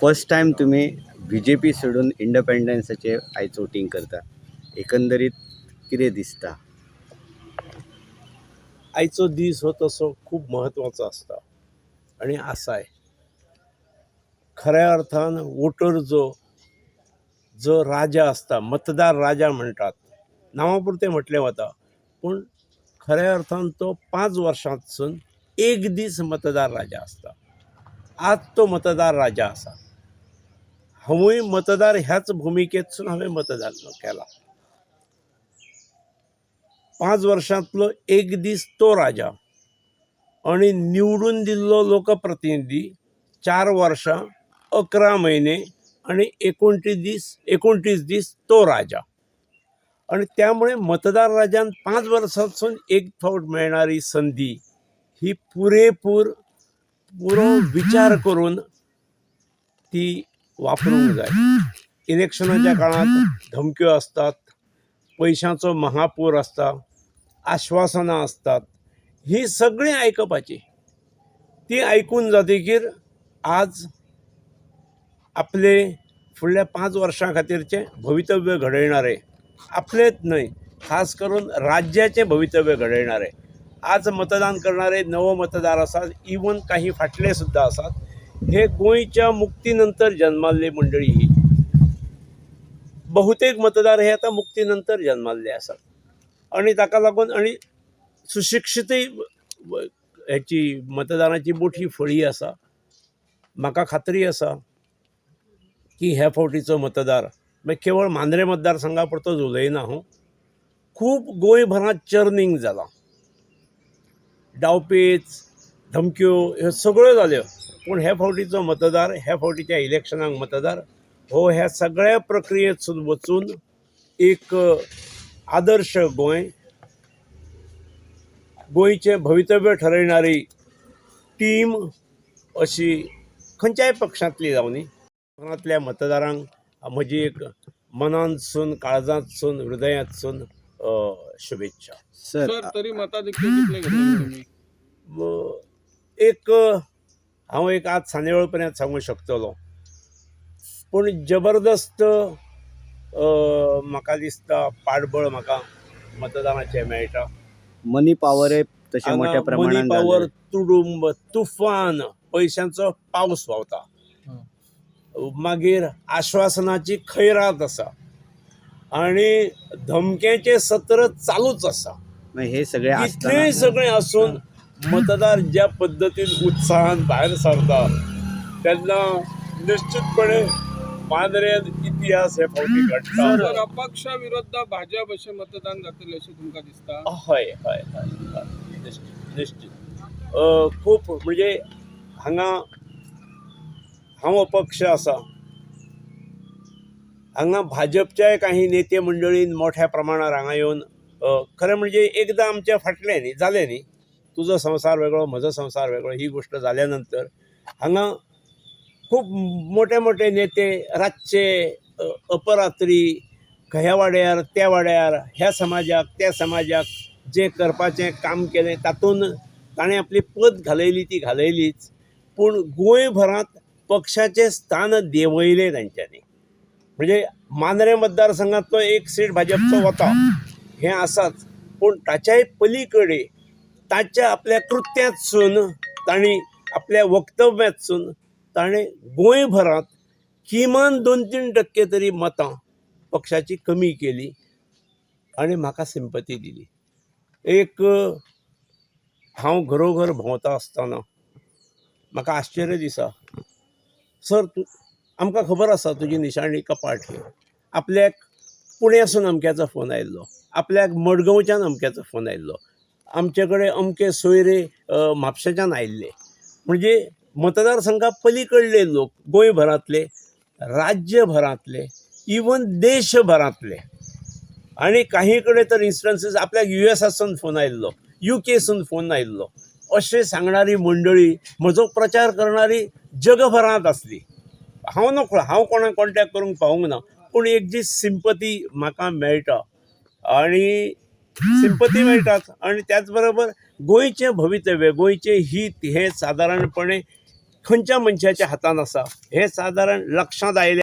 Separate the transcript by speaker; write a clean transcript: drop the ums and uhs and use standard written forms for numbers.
Speaker 1: First time तुमी BJP सोडून इंडिपेंडन्साचेर आयज वोटींग करता. एकंदरीत कितें दिसता?
Speaker 2: आयचो दीस हो तसो खूब म्हत्वाचो आसता आनी आसाय. खऱ्या अर्थान वोटर जो जो राजा आसता, मतदार राजा म्हणटात, नांवा पुरतें म्हटलें वता, पूण खऱ्या अर्थान तो 5 वर्सांतसून एक दीस मतदार राजा आसता. आज तो मतदार राजा आसा. हांवूय मतदार ह्याच भुमिकेंतसून हांवें मतदान केलां. 5 वर्सांतलो एक दीस तो राजा आनी निवडून दिल्लो लोकप्रतिनिधी 4 वर्सां 11 म्हयने आनी 29 दीस तो राजा. आनी त्यामुळे मतदार राजान 5 वर्सांतसून एक फावट मेळणारी संदी ही पुरेपूर पुरो विचार करून ती वापरूंक जाय. इलेक्शनाच्या काळांत धमक्यो आसतात, पयशांचो महापूर आसता, आश्वासनां आसतात, ही सगळीं आयकपाची. ती आयकून जातकीर आज आपले फुडल्या 5 वर्सां खातीरचें भवितव्य घडयणारे, आपलेच न्हय खास करून राज्याचें भवितव्य घडयणारे आज मतदान करणारे नवो मतदार आसात, इवन काही फाटले सुद्दां आसात. हे गोंयच्या मुक्ती नंतर जन्माल्ली मंडळी, ही बहुतेक मतदार हे आतां मुक्ती नंतर जन्माल्ले आसात आनी ताका लागून आनी सुशिक्षीतय हेची मतदानाची मोठी फळी आसा. म्हाका खात्री आसा की ह्या फावटीचो मतदार मागीर केवळ मांद्रे मतदारसंघा पुरतोच उलयना हांव, खूब गोंयभरांत चर्नींग जालां, डावपेच, धमक्यो ह्यो सगळ्यो जाल्यो, पूण ह्या फावटीचो मतदार, ह्या फावटीच्या इलेक्शनाक मतदार हो ह्या सगळ्या प्रक्रियेंतसून वचून एक आदर्श गोंय, गोंयचें भवितव्य ठरयणारी टीम अशी खंयच्याय पक्षांतली जावनी, कोकणांतल्या मतदारांक म्हजी एक मनांतसून, काळजांतसून, हृदयांतसून शुभेच्छा.
Speaker 1: सर,
Speaker 3: सर, तरी मताधिक्य कितले घेतले तुम्ही?
Speaker 2: एक हांव एक आज सांजवेळ पर्यंत सांगूंक शकतलो, पूण जबरदस्त म्हाका दिसता पाठबळ म्हाका मतदानाचें मेळटा.
Speaker 1: मनी पावरय तशें मोठ्या
Speaker 2: मनी
Speaker 1: प्रमाणान
Speaker 2: पावर,
Speaker 1: जालें.
Speaker 2: तुडुंब, तुफान पयशांचो पावस व्हांवता, मागीर आश्वासनाची खैरात आसा आनी धमक्याचें सत्र चालूच आसा.
Speaker 1: मागीर हे सगळें
Speaker 2: इतलें
Speaker 1: आसतना
Speaker 2: सगळें आसून मतदार ज्या पद्दतीन उत्साहान भायर सरता तेन्ना निश्चितपणे मांद्रेंत इतिहास हे फावटी घडटा.
Speaker 3: सर, अपक्षा विरुद्ध भाजप अशें मतदान जातलें अशें तुमकां दिसता?
Speaker 2: हय हय हय हय, निश्चित निश्चित. खूब म्हणजे हांगा हांव अपक्ष आसा, हांगा भाजपच्याय काही नेते मंडळीन मोठ्या प्रमाणार हांगा येवन, खरें म्हणजे एकदां आमचें फाटलें न्ही, जालें न्ही, तुजो संवसार वेगळो म्हजो संवसार वेगळो ही गोश्ट जाल्या नंतर हांगा खूब मोठे मोठे नेते रातचे अपरात्री ह्या वाड्यार त्या वाड्यार, ह्या समाजाक त्या समाजाक जें करपाचें काम केलें तातूंत ताणें आपली पत घालयली ती घालयलीच, पूण गोंयभरांत पक्षाचें स्थान देंवयलें तांच्यांनी. म्हणजे मांद्रें मतदारसंघांतलो एक सीट भाजपचो वता हें आसाच, पूण ताच्याय पली कडेन ताच्या आपल्या कृत्यांतसून, तांणी आपल्या वक्तव्यांतसून ताणें गोंयभरांत किमान 2-3% तरी मतां पक्षाची कमी केली आनी म्हाका सिंपती दिली. एक हांव घरोघर भोंवता आसतना म्हाका आश्चर्य दिसा, सर तूं आमकां खबर आसा तुजी निशाणी कपाट ही, आपल्याक पुण्यासून अमक्याचो फोन आयिल्लो, आपल्याक मडगांवच्यान अमक्याचो फोन आयिल्लो, आमचे कडेन अमके सोयरे म्हापशेच्यान आयिल्ले. म्हणजे मतदारसंघा पलीकडले लोक, गोंयभरांतले, राज्यभरांतले, इवन देशभरांतले, आनी काही कडेन तर इन्स्टन्सीस आपल्याक युएसासून फोन आयिल्लो, युकेसून फोन आयिल्लो, अशें सांगणारी मंडळी, म्हजो प्रचार करणारी जगभरांत आसली. हांव नकळो, हांव कोणाक कॉन्टेक्ट करूंक पावूंक ना, पूण एक जी सिंपती म्हाका मेळटा आनी सिंपती मेळटाच, आनी त्याच बरोबर गोंयचें भवितव्य, गोंयचें हीत हें सादारणपणे खंयच्या मनशाच्या हातान आसा हें सादारण लक्षांत आयलें.